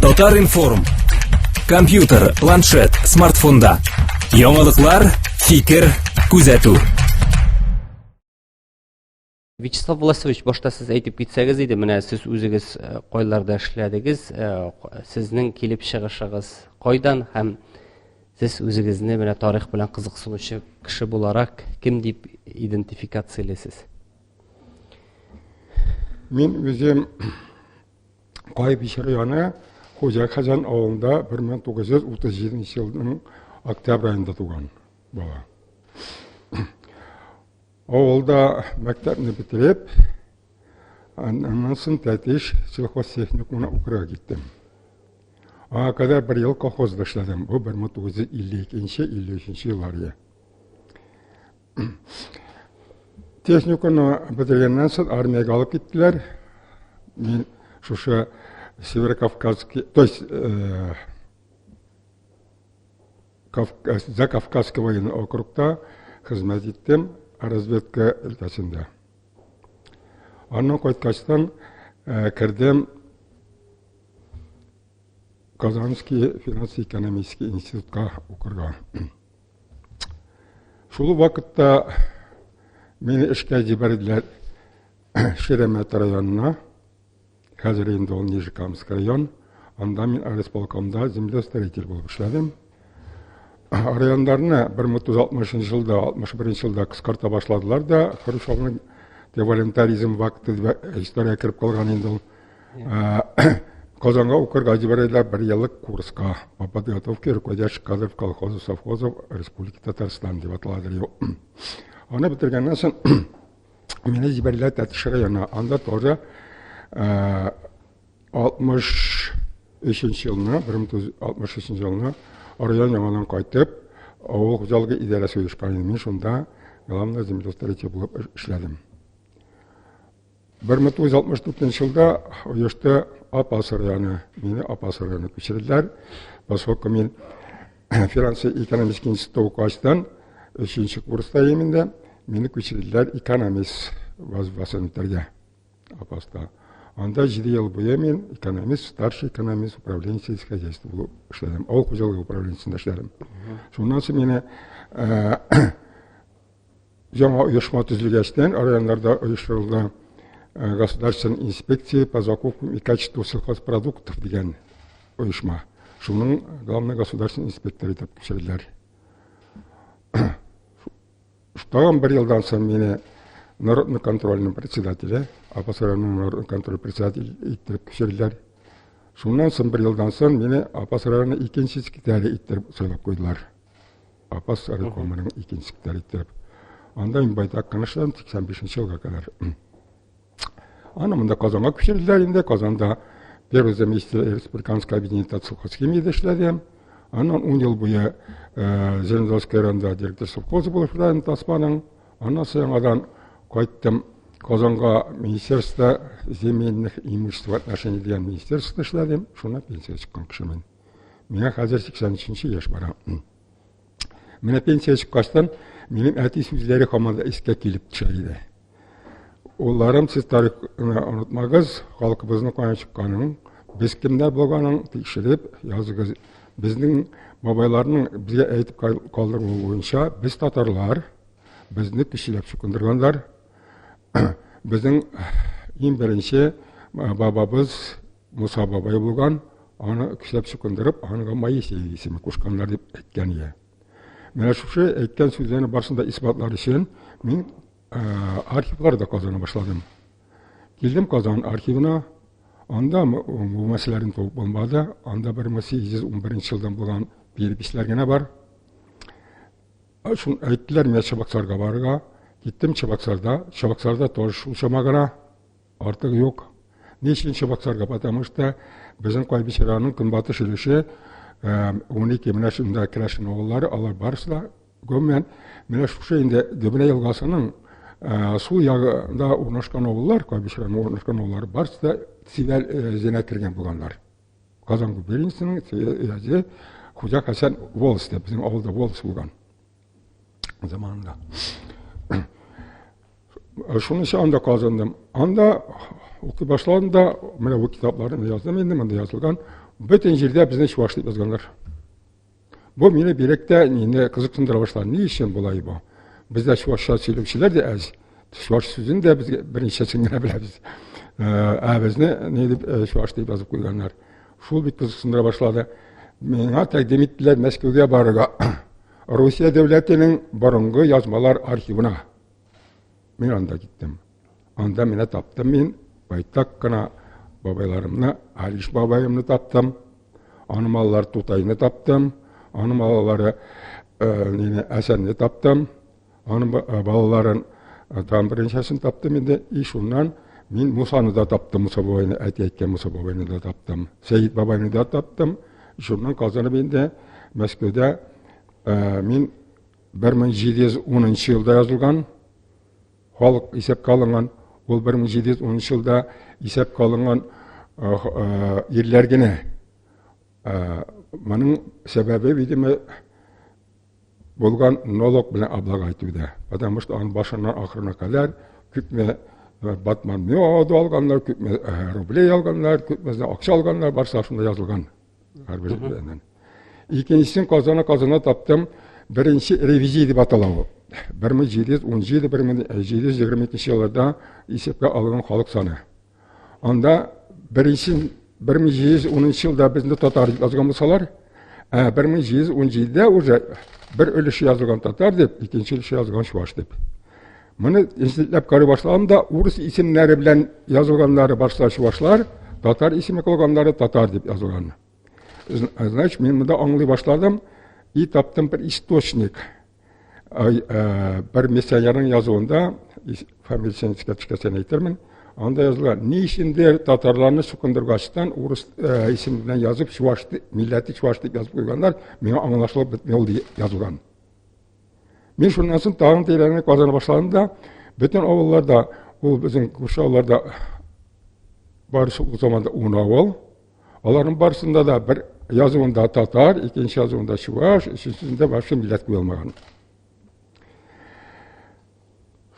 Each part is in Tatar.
Татар-информ. Компьютер, планшет, смартфонда. Яңалыклар, фикер, күзәтү. Вячеслав Власович, башта сез әйтеп китсәгез иде, менә сез үзегез э, кайларда эшләдегез, э, сезнең килеп чыгышыгыз кайдан һәм сез үзегезне менә тарих белән кызыксынучы кеше буларак кем дип идентификациялисез? Мин үзем Кайбыч районы Хуҗа Хәсән авылында 1937 елның октябрь аенда туган бала. Авылда мәктәпне бетереп, аннан соң Тәтеш сельхозтехникумына укырга киттем. Аңа кадәр бер ел колхозда эшләдем. Бу 1952-53 еллар иде. Техникумны бетергәннән соң армиягә алып киттеләр. Мин шушы Северокавказский, то есть Закавказский военный округта хезмәт иттем разведка өлкәсендә. Аннан кайткачтан кердем Казанский финанс-экономический институтка укырга. Шул вакытта мине эшкә җибәрделәр Ширәмәт районына. Хәзер инде ул Нижнекамск район. Анда мин райисполкомда землеустроитель булып эшләдем. Районнарны 1960 елда, 61 елда кыскарта башладылар да, Хрущевның волонтаризм вакыты дип история кереп калган инде ул. Казанга укырга җибәрделәр бер еллык курска по подготовке руководящих кадров колхозов, совхозов Республики Татарстан дип аталадыр. Аны бетергәннән соң мине җибәрделәр Тәтеш районына. Анда тоже 63 елны, 1963 елны район яңадан кайтып, авыл хуҗалыгы идарәсе оешкан иде. Мин шунда главный землеустроитель булып эшләдем. 1964 елда оешты Апас районы. Мине Апас районына күчерделәр. Поскольку мин финансы-экономический институтта укыгачтан, өченче курста идем инде, мине күчерделәр экономист вазифасын үтәргә Апаста. Анда 7 ел буе мин экономист, старший экономист управление сельского хозяйства булып эшләдем. Авыл хуҗалыгы управлениесендә эшләдем. Шуннан соң мине яңа оешма төзелгәчтән районнарда оештырылды Государственная инспекция по закупкам и качеству сельхозпродуктов дигән оешма. Шуның главный государственный инспектор итеп күчерделәр. Тагын бер елдан соң мине народный контрольның председателе, Апас районының народный контроль председателе иттереп күчерделәр. Шуннан соң бер елдан соң мине Апас районының икенче секретаре иттереп сайлап куйдылар. Апас райкомының икенче секретаре иттереп. Анда мин байтак кына эшләдем, 85 елга кадәр. Аны монда Казанга күчерделәр инде. Казанда первый заместитель республиканского объединения Татсельхозхимиядә эшләдем. Аннан 10 ел буе Зеленодольский районында директор совхозы булып эшләдем Тасманың. Аннан соң яңадан кайттым Казанга Министерство земельных имущества отношений дигән министерствода эшләдем. Шуннан пенсиягә чыккан кеше мин. Миңа хәзер 83 яшь бара. Менә пенсия чыккачтан минем әти сүзләре һаман да искә килеп төшә иде. Улларым, сез тарихны онытмагыз, халкыбызның каян чыкканын, без кемнәр булганын тикшереп языгыз. Безнең бабайларның безгә әйтеп калдыруы буенча, без татарлар, безне көчләп чукындырганнар. Безнең иң беренче бабабыз Муса бабай булган, аны көчләп чукындырып, аңа Моисей исеме кушканнар дип әйткән иде. Менә шушы әйткән сүзләрне барысын да исбатлар өчен мин архивларда казана башладым. Килдем Казан архивына, анда бу мәсьәләләрне табып булмады. Анда 1811 елдан булган переписьләр генә бар. Шун әйттеләр, миңа Чабаксарга барырга. Киттем Чабаксарда. Чабаксарда тоже шул чама гына. Артык юк. Ни өчен Чабаксарга? Потому что безнең Кайбыч районының көнбатыш өлеше 12 менә шунда керәшен авыллары, алар барысы да гомумән менә шушы инде Гөбенә елгасының сул ягында урнашкан авыллар, Кайбыч районында урнашкан авыллар барысы да Цивәл өязенә кергән булганнар. Казан губерниясенең Цивәл өязе Хуҗа Хәсән волосте, безнең авылда волость булган заманында. Шунысы анда казындым. Анда Укый башладым да, менә бу китапларны яздым инде, монда язылган. Бөтен җирдә безне чуваш дип язганнар. Бу мине бигрәк тә инде кызыксындыра башлады. Ни өчен болай бу? Бездә чувашча сөйләүчеләр дә әз. Чуваш сүзен дә без берничәсен генә беләбез. Ә безне ни дип чуваш дип язып куйганнар. Шул бик кызыксындыра башлады. Миңа тәкъдим иттеләр Мәскәүгә барырга. Русия дәүләтенең борынгы язмалар архивына. Мин анда киттем. Анда менә таптым мин байтак кына бабайларымны, Алиш бабаемны таптым. Аның балалары Тутайны таптым. Аның балалары э, Әсәнне таптым. Аның э, балаларын э, тагын берничәсен таптым инде. И шуннан мин Мусаны да таптым, Муса бабайны, әти әйткән Муса бабайны да таптым. Сәид бабайны да таптым. Шуннан казанып инде Мәскәүдә мин 1710 елда язылган халык исәпкә алынган, ул 1710 елда исәпкә алынган ирләр генә. Моның сәбәбе, видимо, булган налог белән облага итүдә. Потому что аның башыннан ахырына кадәр күпме батман мед алганнар, күпме рублей алганнар, күпме акча алганнар, барысы шунда язылган. Һәрбер Икенчесен казана казана таптым. Беренче ревизия дип атала ул. 1717-1722 елларда исәпкә алынган халык саны. Анда беренче 1710 елда безне татар дип язган булсалар, ә 1717-дә уже бер өлеше язылган татар дип, икенче өлеше язылган чуваш дип. Моны эзләп карый башладым да, урыс исемнәре белән язылганнары башта чувашлар, татар исеме калганнары татар дип язылган. Значит, мин монда аңлый башладым и таптым бер источник. Бер миссионерның язуында, фамилиясен искә төшкәсен әйтермен, анда язылган, ни өчендер татарларны чукындыргачтан урыс исеме белән язып, чуваш милләте чуваш дип язып куйганнар, миңа аңлашылып бетми ул язылган. Мин шуннан соң тагын тирәнрәк казана башладым да, бөтен авылларда, ул безнең күрше авылларда барысы ул заманда ун авыл. Аларның барысында да бер язуында татар, икенче язуында чуваш, өченчесендә вообще милләт куелмаган.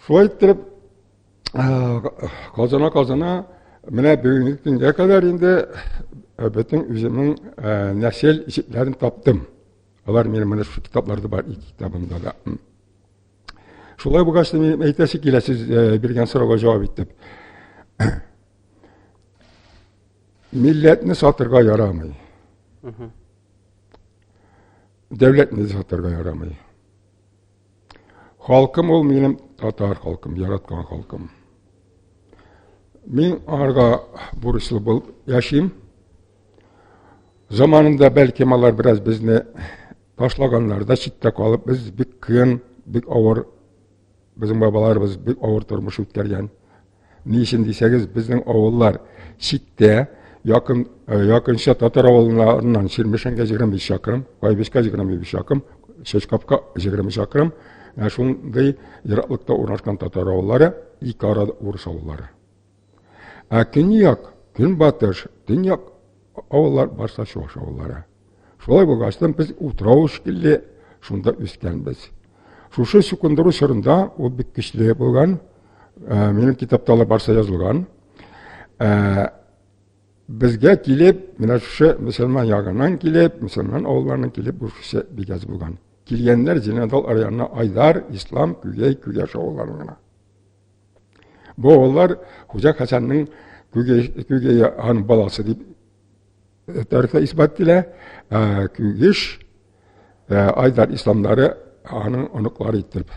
Шулай иттереп, казана-казана менә бүгенге көнгә кадәр инде бөтен үземнең нәсел җепләрен таптым. Алар минем менә шушы китапларда бар, ике китабымда да. Шулай булгач, мин әйтәсе килә сез э, биргән сорауга җавап итеп. Милләтне сатырга ярамый. Дәүләтне сатырга ярамый. Халкым ул минем татар халкым, яраткан халкым. Мин аңарга бурычлы булып яшим. Заманында бәлкем алар бераз безне ташлаганнар да читтә калып, без бик кыен, бик авыр, безнең бабаларыбыз бик авыр тормыш үткәргән. Ни өчен дисәгез, безнең авыллар читтә, якын э, якынча татар авылларыннан Чирмешәнгә 25 чакрым, Кайбычка 25 чакрым, Чәчкапка 20 чакрым. Ә шундый ераклыкта урнашкан татар авыллары, ике арада урыс авыллары. Ә көньяк, көнбатыш, төньяк авыллар барса чуваш авыллары. Шулай булгачтан без утрау шикелле шунда үскәнбез. Шушы чукындыру чорында ул бик көчле булган. Ә, минем китапта ла барса язылган. Ә, безгә килеп, менә шушы мөселман ягыннан килеп, мөселман авылларыннан килеп бу шушы бик әз булган. Килгәннәр Зеленодол районына Айдар, Ислам, Күгәй, Күгәш авылларына гына. Бу авыллар Хуҗа Хәсәннең Күгәй аның баласы дип тарихта исбат ителә. Күгеш Айдар исламнары аның оныклары итеп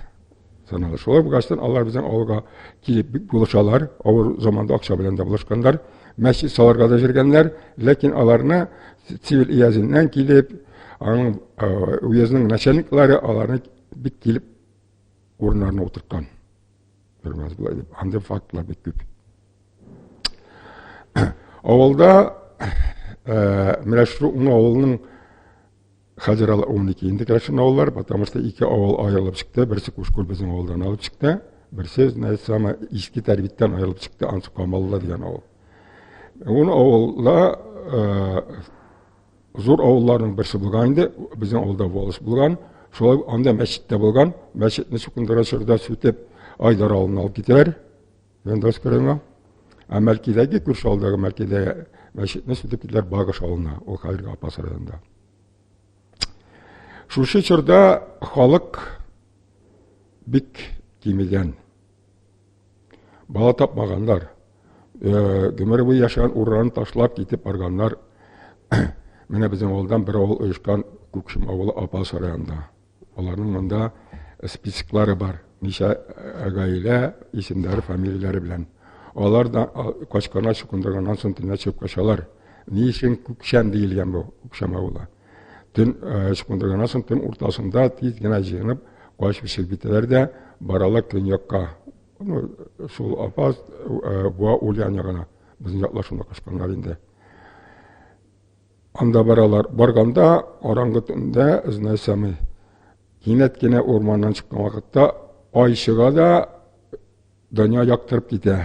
санала. Шулай булгачтан алар безнең авылга килеп бик булышалар. Авыр заманда акча белән дә булышканнар. Мәчет салырга да йөргәннәр, ләкин аларны цивиль иязеннән килеп, аның уездның начальниклары аларны бик килеп урыннарына утырткан. Күрмәс болай дип. Андый фактлар бик күп. Авылда менә шул ун авылның хәзер алар 12 инде керәшен авыллар, потому что ике авыл аерылып чыкты. Берсе Кушкүл безнең авылдан алып чыкты, берсе, значит, самый Иске Тәрбиттән аерылып чыкты, ансы Камаллы дигән авыл. Ун авылда зур авылларның берсе булган инде, безнең авылда волос булган. Шулай анда мәчет тә булган. Мәчетне чукындыра чорда сүтеп Айдар авылына алып китәләр. Лендовск районына. Ә Мәлкидәге күрше авылдагы Мәлкидә мәчетне сүтеп киттеләр Багыш авылына, ул хәзерге Апас районында. Шушы чорда халык бик кимегән. Бала тапмаганнар. Гомер буе яшәгән урыннарын ташлап китеп барганнар. Менә безнең авылдан бер авыл оешкан Күкшем авылы Апас районында. Аларның монда списоклары бар. Ничә гаилә, исемнәре, фамилияләре белән. Алар да качканнар, чукындырганнан соң төнлә чыгып качалар. Ни өчен Күкшәм диелгән бу Күкшәм авылы? Төн чукындырганнан соң төн уртасында тиз генә җыенып качып чыгып китәләр дә баралар көньякка. Ну, шул Апас, Буа, Ульян ягына. Безнең яклар шунда качканнар инде. Анда баралар. Барганда караңгы төндә знай самый кинәт кенә урманнан чыккан вакытта ай чыга да дөнья яктырып китә.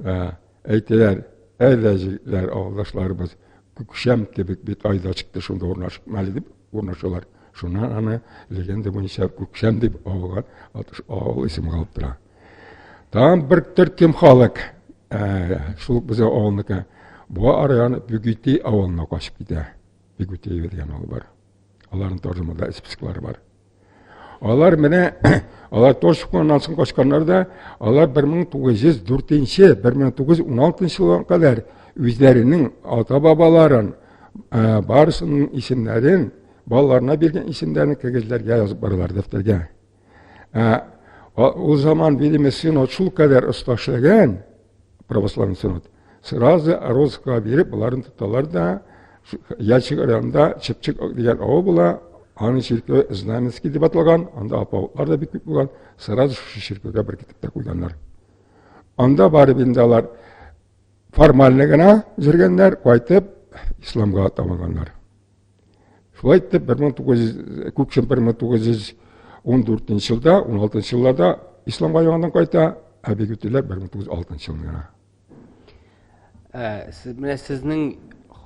Әйтәләр, әйдә җегетләр, авылдашларыбыз, Күкшәм кебек бит ай да чыкты, шунда урнашып әле дип урнашалар. Шуннан аны легенда буенча Күкшәм дип авылга авыл исеме калып тора. Тагын бер төркем халык, шул ук безнең авылныкы, Буа районы Бөгүти авылына качып китә. Бөгүтиево дигән авыл бар. Аларның тоже монда списоклары бар. Алар менә, алар тоже чыкканнан соң качканнар да, алар 1904 1916 елга кадәр үзләренең ата-бабаларын, барысының исемнәрен, балаларына биргән исемнәрен кәгазьләргә язып баралар, дәфтәргә. Ә, ул заман, видимо, синод шул кадәр оста эшләгән, православный синод, сразу розыскага биреп, боларын тоталар да, Ялчык районында Чыпчык дигән авыл була, аның чиркәве Знаменский дип аталган, анда алпавытлар да бик күп булган, сразу шушы чиркәүгә беркетеп тә куйганнар. Анда барып инде алар формально гына йөргәннәр, кайтып исламга табынганнар. Шулай итеп, 1900, Күкшем 1914 елда, 16 елларда исламга яңадан кайта, ә Бигүтиләр 1906 елны гына. Ә, сез, менә сезнең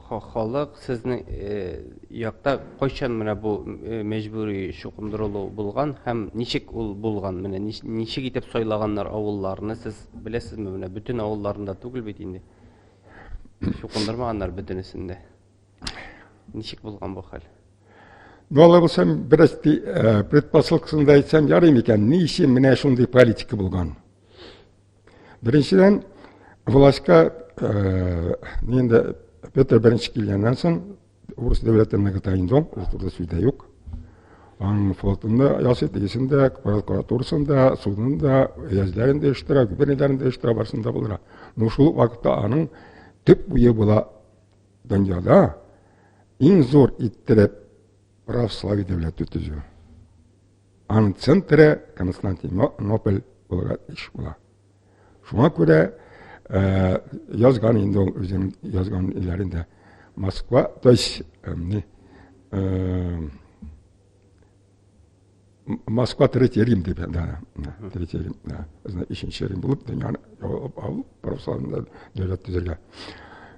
халык, сезнең э, якта кайчан менә бу э, мәҗбүри чукындырылу булган һәм ничек ул булган? Менә ничек итеп сайлаганнар авылларны, сез беләсезме? Менә бөтен авылларында түгел бит инде. Чукындырмаганнар бөтенесен дә. Ничек булган бу хәл? Ну, алай булса, бераз э, предпосылкасын да әйтсәм ярый микән? Ни өчен менә шундый политика булган? Беренчедән, властька э, инде Петр беренче килгәннән соң урыс дәүләте ныгыта инде ул, ул турыда сүз дә юк. Аның флотын да ясый, тегесен дә, прокуратурасын да, судын да, өязләрен дә оештыра, губернияләрен дә оештыра, барысын да булдыра. Но шул ук вакытта аның төп буе була дөньяда иң зур иттереп православие дәүләте төзү. Аның центры Константинополь булырга тиеш була. Шуңа күрә э, язган инде ул үзенең язган иләрендә Москва, то есть э, не, э, Москва Третий Рим дип, да, Третий Рим, да, өченче Рим булып дөньяны яулап алып, православный дәүләт төзергә.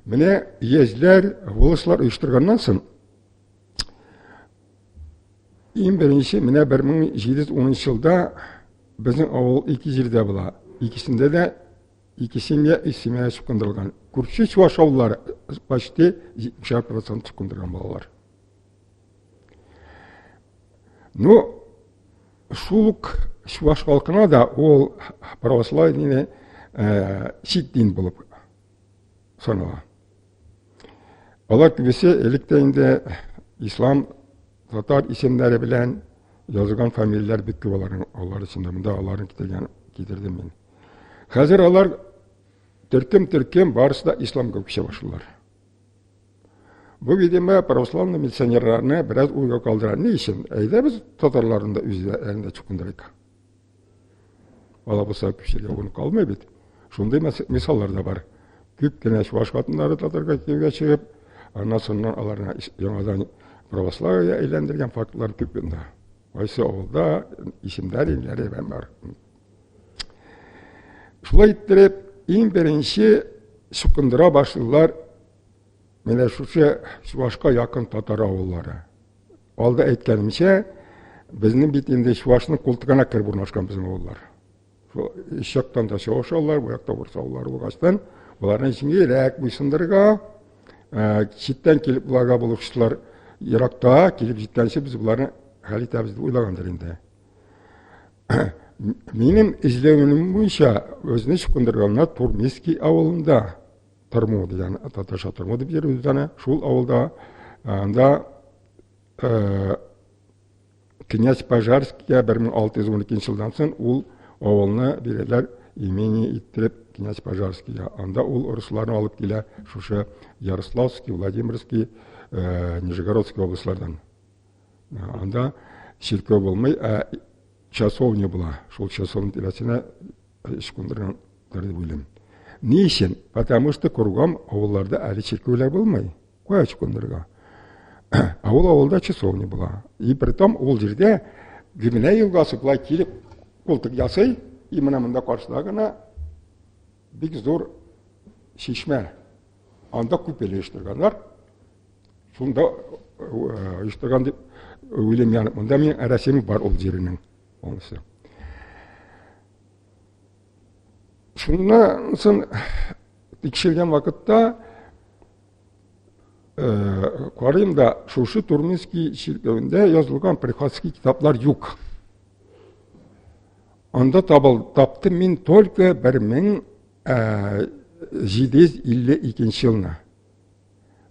Менә езләр, волослар оештырганнан соң, иң беренче менә 1710 елда безнең авыл ике җирдә була. Икесендә дә ике семья, өч семья чукындырылган. Күрше чуаш авыллары почти 70% чукындырган балалар. Ну, шул ук чуаш халкына да ул православие дине э, чит дин булып санала. Алар күбесе элек тә инде ислам, татар исемнәре белән язылган фамилияләр бик күп аларның, алар эчендә. Монда аларны китергән, китердем мин. Хәзер алар төркем-төркем барысы да исламга күчә башлыйлар. Бу, видимо, православный миссионерларны бераз уйга калдыра. Ни өчен? Әйдә без татарларны да үзләрен дә чукындырыйк. Ала булса күчергә урын калмый бит. Шундый мисаллар да бар. Күп кенә чуаш хатыннары татарга кияүгә чыгып, аннан соңыннан аларны яңадан православиегә әйләндергән фактлар күп монда. Кайсы авылда исемнәр, инләре бар. Шулай иттереп, иң беренче чукындыра башлыйлар менә шушы Чувашка якын татар авыллары. Алда әйткәнемчә, безнең бит инде Чувашның култыгына кереп урнашкан безнең авыллар. Шул өч яктан да чуваш авыллары, бу якта урыс авыллары булгачтан, боларны җиңелрәк буйсындырырга, читтән килеп боларга булышучылар еракта килеп җиткәнче без боларны хәл итәбез дип уйлагандыр инде. Минем эзләвем буенча үзне чукындырганнар Турмиский авылында Торму дигән татарча Торму дип йөрибез аны. Шул авылда анда князь Пожарскийга 1612 елдан соң ул авылны бирәләр имение иттереп князь Пожарскийга. Анда ул урысларны алып килә шушы Ярославский, Владимирский, Нижегородский областьлардан. Анда чиркәү булмый, ә часовня була. Шул часовня тирәсенә ычкындыргандыр дип уйлыйм. Ни өчен? Потому что кругом авылларда әле чиркәүләр булмый. Кая чукындырырга? Авыл авылда часовня була. И притом ул җирдә Гөменә елгасы болай килеп култык ясый, и менә монда каршыда гына бик зур чишмә. Анда күп оештырганнар. Шунда оештырган дип уйлыйм, ягъни монда минем рәсемем бар ул җиренең полностью. Шуннан соң тикшергән вакытта карыйм да, шушы Турминский чиркәвендә язылган приходский китаплар юк. Анда табыл, таптым мин только 1752 елны.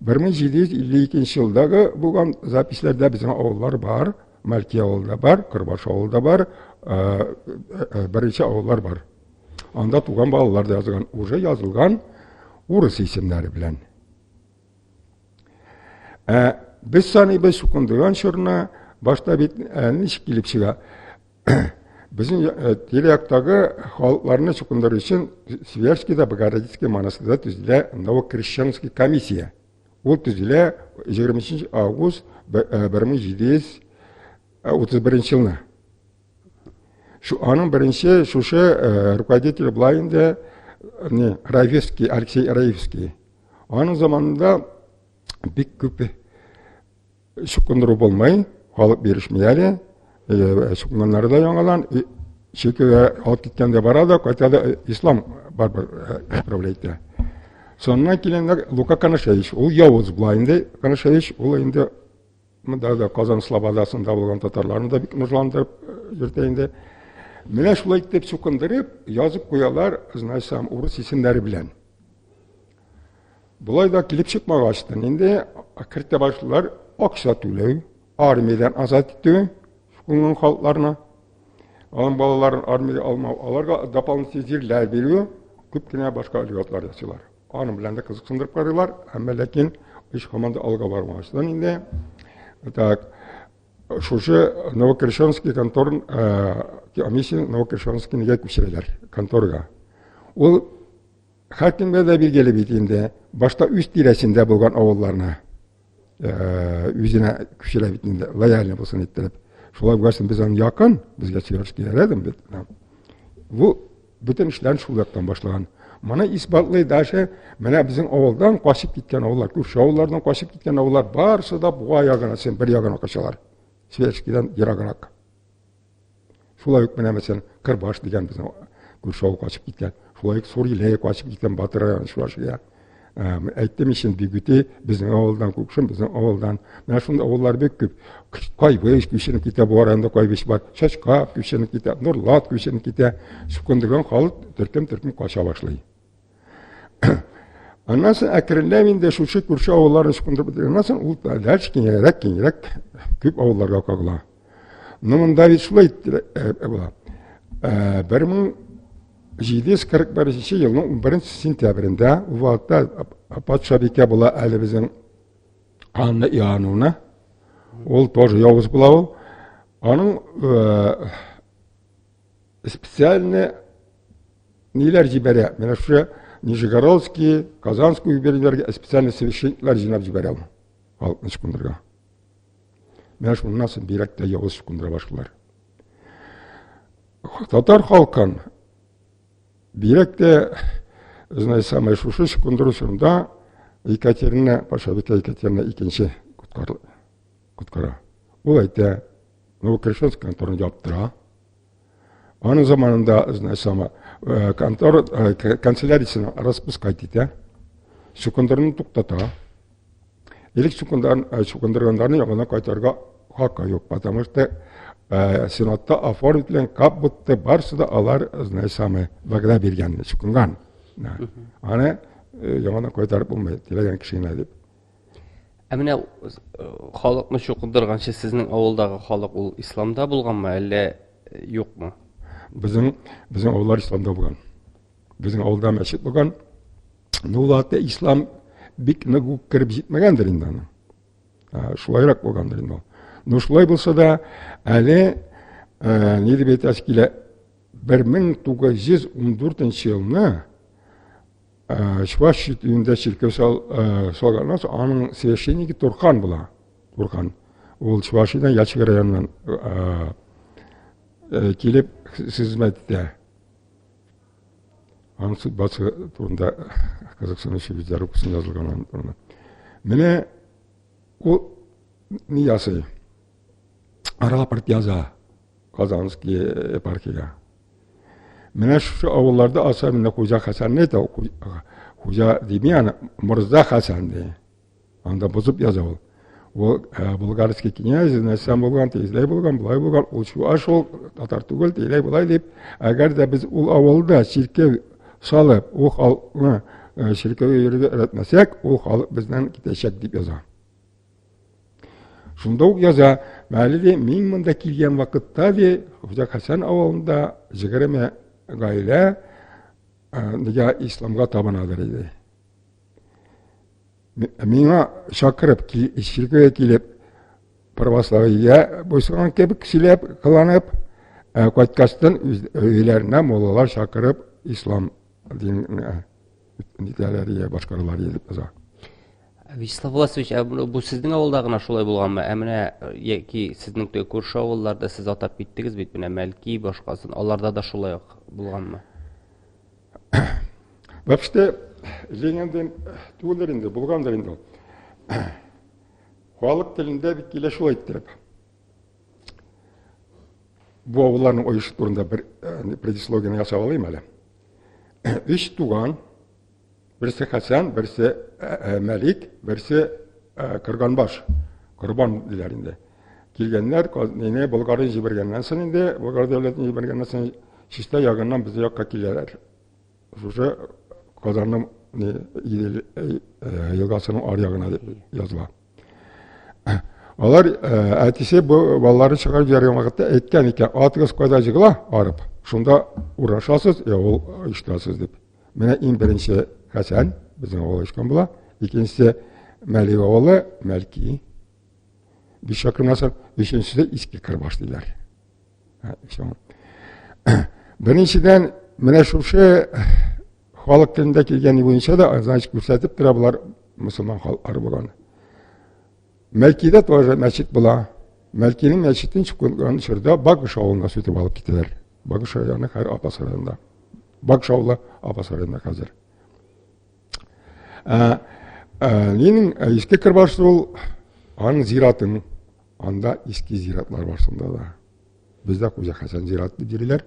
1752 елдагы булган записьләрдә безнең авыллар бар, Мальки авылы да бар, Кырбаш авылы да бар, берничә авыллар бар. Анда туган балалар да язылган, уже язылган урыс исемнәре белән. Ә без саныйбыз чукындырган чорны, башта бит ничек килеп чыга? Безнең тирә-яктагы халыкларны чукындыру өчен Свияжскийда Богородицкий монастырьда төзелә Новокрещенский комиссия. Ул төзелә 23 август 1731 елны. Шу, аның беренче шушы руководителе була инде не, Раевский, Алексей Раевский. Аның заманында бик күп чукындыру булмый, халык бирешми әле. Чукынганнары да яңадан чиркәүгә алып киткәндә бара да, кайта да ислам барыбер исправлять итә. Соңыннан килгәндә Лука Коношевич, ул явыз була инде. Коношевич, ул инде монда да Казан слободасында булган татарларны да бик нужландырып йөртә инде. Менә шулай итеп чукындырып, язып куялар, значит, урыс исемнәре белән. Болай да килеп чыкмагачтын инде кертә башлыйлар акча түләү, армиядән азат итү чукынган халыкларны, аның балаларын армиягә алмау, аларга дополнительный җирләр бирү, күп кенә башка льготлар ясыйлар. Аның белән дә кызыксындырып карыйлар, әмма ләкин эш һаман да алга бармагачтан инде. Так, шушы Новокрещенский контор комиссия Новокрещенский нигә күчерәләр конторга. Ул Һәркемгә дә билгеле бит инде, башта үз тирәсендә булган авылларны үзенә күчерә бит инде, лояльный булсын иттереп. Шулай булгач, без аны якын, безгә Свердловский рядом бит. Бу бөтен эшләрен шул яктан башлаган. Моны исбатлый даже менә безнең авылдан качып киткән авыллар, күрше авыллардан качып киткән авыллар барысы да Буа ягына, Сембер ягына качалар. Свердловскийдан ераграк. Шулай ук менә мәсәлән, Кырбаш дигән безнең күрше авыл качып киткән. Шулай ук Суриләй качып киткән Батыр районы Чувашия. Әйттем ич инде, Бигүти безнең авылдан, Кукшин безнең авылдан. Менә шундый авыллар бик күп. Кайбыч күченеп китә, бу районда Кайбыч бар. Чачка күченеп китә, Нурлат күченеп китә. Чукындырган халык төркем-төркем кача башлый. Аннан соң әкренләп инде шушы күрше авылларны чукындырып бетергәннән соң, ул дальше киңрәк, киңрәк күп авылларга кагыла. Но монда бит шулай була. 1741 елның 11 сентябрендә ул вакытта патшабикә була әле безнең Анна Иоанновна. Ул тоже явыз була ул. Аның специально ниләр җибәрә? Менә шушы Нижегородский, Казанский губернияләргә специально священниклар җыйнап җибәрә ул халыкны чукындырырга. Менә шуннан соң бигрәк тә явыз чукындыра башлыйлар. Татар халкын бигрәк тә, знай самое, шушы чукындыру чорында Екатерина, патшабикә Екатерина икенче коткара. Ул әйтә, Новокрещенский конторын яптыра. Аның заманында, значит, сама, контора, канцеляриясен распускать итә. Чукындыруны туктата. Элек чукындырганнарны яңадан кайтарырга хакы юк, потому что Сенатта оформить белән как будто барысы да алар, значит, самое, вәгъдә биргән, чукынган. Аны яңадан кайтарып булмый, теләгән кеше генә дип. Ә менә халыкны чукындырганчы сезнең авылдагы халык ул исламда булганмы, әллә юкмы? Безнең авыллар исламда булган. Безнең авылда мәчет булган. Ну, ул вакытта ислам бик нык үк кереп җитмәгәндер инде аның. Шулайрак булгандыр инде ул. Ну, шулай булса да, әле ни дип әйтәсе килә, 1914 елны Чуваш өендә чиркәү салганнан соң, аның священнигы Турхан була. Турхан. Ул Чувашиядән Ялчык районыннан килеп хезмәт итә. Аның судьбасы турында кызыксынучы битләр укысын язылган аның турында. Менә ул ни ясый? Рапорт яза Казанский епархиягә. Менә шушы авылларда особенно Хуҗа Хәсәнне әйтә, Хуҗа дими аны, Морза Хәсән ди. Анда бозып яза ул. Ул булгарский князь, нәрсә булган, тегеләй булган, болай булган, ул чуаш ул, татар түгел, тегеләй болай дип, әгәр дә без ул авылда чиркәү салып, ул халыкны чиркәүгә йөрергә өйрәтмәсәк, ул халык бездән китәчәк дип яза. Шунда ук яза, әле ди, мин монда килгән вакытта ди, Хуҗа Хәсән авылында 20 гаилә нигә исламга табынадыр иде. Миңа чакырып, чиркәүгә килеп, православиегә буйсынган кебек сөйләп, кыланып, кайткачтан өйләренә муллалар чакырып, ислам диненә нитәләр, башкаралар дип яза. Вячеслав Власович, ә бу сезнең авылда гына шулай булганмы? Ә менә яки сезнең күрше авылларда сез атап киттегез бит, менә Мәлки, башкасын, аларда да шулай ук булганмы? Вообще, Лениндан түгелдер инде, булгандыр инде ул. Халык телендә бит килә шулай иттереп. Бу авылларның оешы турында бер предисловиене ясап алыйм әле. Өч туган, берсе Хәсән, берсе Мәлик, берсе Кырганбаш. Корбан диләр инде. Килгәннәр, мине Болгарны җибәргәннән соң инде, Болгар дәүләтен җибәргәннән соң Чистай ягыннан безнең якка киләләр. Шушы Казанның Идел елгасының ар ягына дип языла. Алар әтисе бу балаларын чыгарып җибәргән вакытта әйткән икән, атыгыз кайда җыгыла, арып, шунда урнашасыз, я ул оештырасыз дип. Менә иң беренче Хәсән, безнең авыл оешкан була, икенчесе Мәлик авылы, Мәлки. Биш чакрымнан соң, өченчесе Иске Кырбаш диләр. Беренчедән, менә шушы халык телендә килгән буенча да, значит, күрсәтеп тора болар мөселман халыклары булган. Мәлкидә тоже мәчет була. Мәлкинең мәчетен чыккан чорда Багыш авылына сүтеп алып китәләр. Багыш районы хәзер Апас районында. Багыш авылы Апас районында хәзер. Нинең Иске Кырбаш ул аның зиратын, анда иске зиратлар бар шунда да. Бездә Хуҗа Хәсән зираты дип йөриләр.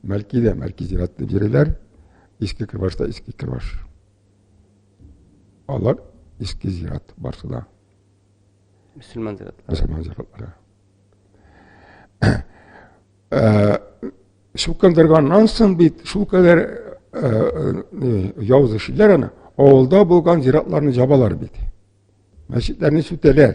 Мәлкидә Мәлки зираты дип йөриләр. Иске Кырбашта Иске Кырбаш. Алар иске зират барсы да. Мөселман зиратлары. Мөселман зиратлары. Чукындырганнан соң бит шулкадәр явыз эшлиләр аны. Авылда булган зиратларны җабалар бит. Мәчетләрне сүтәләр.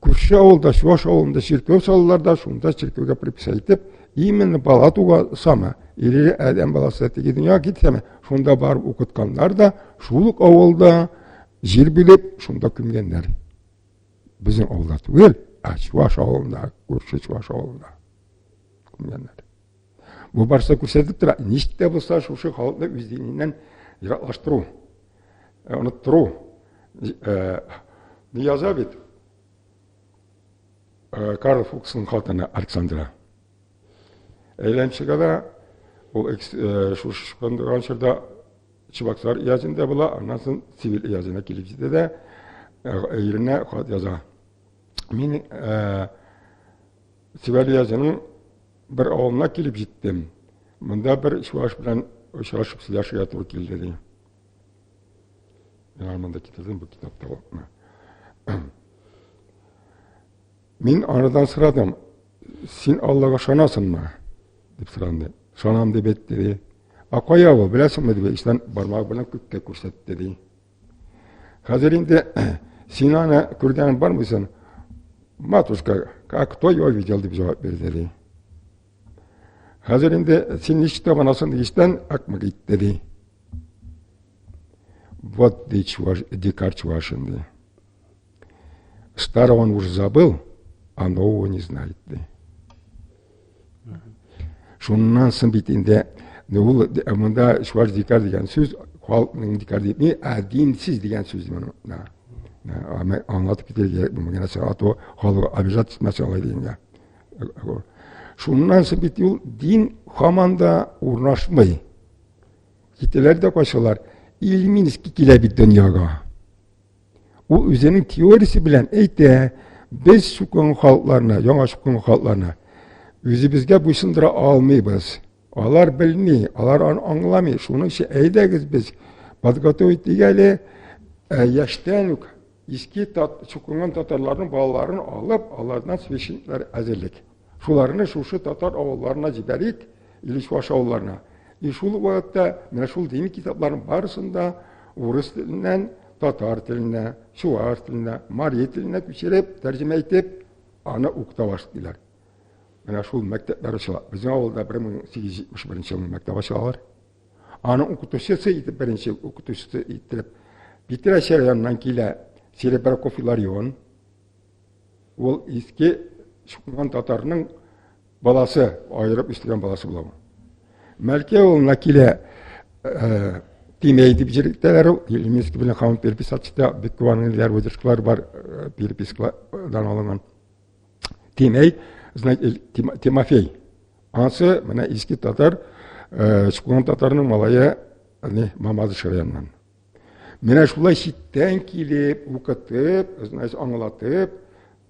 Күрше авылда, Чуваш авылында чиркәү салалар да, шунда чиркәүгә приписать итеп, именно бала туга сама, или адәм баласы теге дөньяга китсәме, шунда барып укытканнар да, шул ук авылда җир бүлеп, шунда күмгәннәр. Безнең авылда түгел, ә Чуваш авылында, күрше Чуваш авылында күмгәннәр. Бу барса күрсәтеп тора, ничек тә булса шушы халыкны үз диненнән ераклаштыру, оныттыру. Ни яза бит Карл Фуксның хатыны Александра. Әйләнеп чыга да, ул шушы чукындырган чорда Чебоксар өязендә була, аннан соң Цивиль өязенә килеп җитә дә, иренә хат яза. Мин Цивиль өязенең бер авылына килеп җиттем. Монда бер чуваш белән очрашып сөйләшергә туры килде, ди. Мин монда китердем бу китапта. Мин анадан сорадым, син Аллага ышанасыңмы? дип сорадым. Ышанам дип әйтте, ди. А кая ул, беләсеңме дип, эчтән бармагы белән күккә күрсәтте, ди. Хәзер инде син аны күргән бармыйсың? Матушка, как кто его видел, дип җавап бирде, ди. Хәзер инде син ничек табынасың дигәчтән, акмак итте, ди. Вот ди чуваш, дикарь чувашин, ди. Старого он уже забыл, а нового не знает, ди. Шуннан соң бит инде ул монда чуваш дикарь дигән сүз халыкның дикарь дип ни, ә динсез дигән сүз моны. Аңлатып китәргә кирәк бу нәрсә, а то халык обижать итмәсен алай дигәнгә. Шуннан соң бит ул дин һаман да урнашмый. Китәләр дә качалар. Ильминский килә бит дөньяга. Ул үзенең теориясе белән әйтә, без чукынган халыкларны, яңа чукынган халыкларны үзебезгә буйсындыра алмыйбыз. Алар белми, алар аны аңламый. Шуның өчен әйдәгез без подготовить итик әле э, яшьтән үк иске тат, чукынган татарларның балаларын алып, алардан священниклар әзерлик. Шуларны шушы татар авылларына җибәрик, или чуаш авылларына. И шул вакытта менә шул дини китапларның барысын да урыс теленнән татар теленә, чуаш теленә, мари теленә күчереп, тәрҗемә итеп, аны укыта башлыйлар. Менә шул мәктәпләр ачыла. Безнең авылда 1871 елны мәктәп ачалар. Аның укытучысы итеп, беренче укытучысы итеп Питрәч районыннан килә Серебряков Иларион. Ул иске чукынган татарның баласы, аерып үстергән баласы була. Мәлкә авылына килә э, Тимәй дип җирлекләр ул, Ильминский белән Хамын переписатчыда бик күп аның ниләр выдержкалар бар, э, перепискадан алынган. Тимәй, значит, Тимофей. Ансы менә иске татар, э, чукынган татарның малае, не, Мамадыш районыннан. Менә шулай читтән килеп, укытып, значит, аңлатып,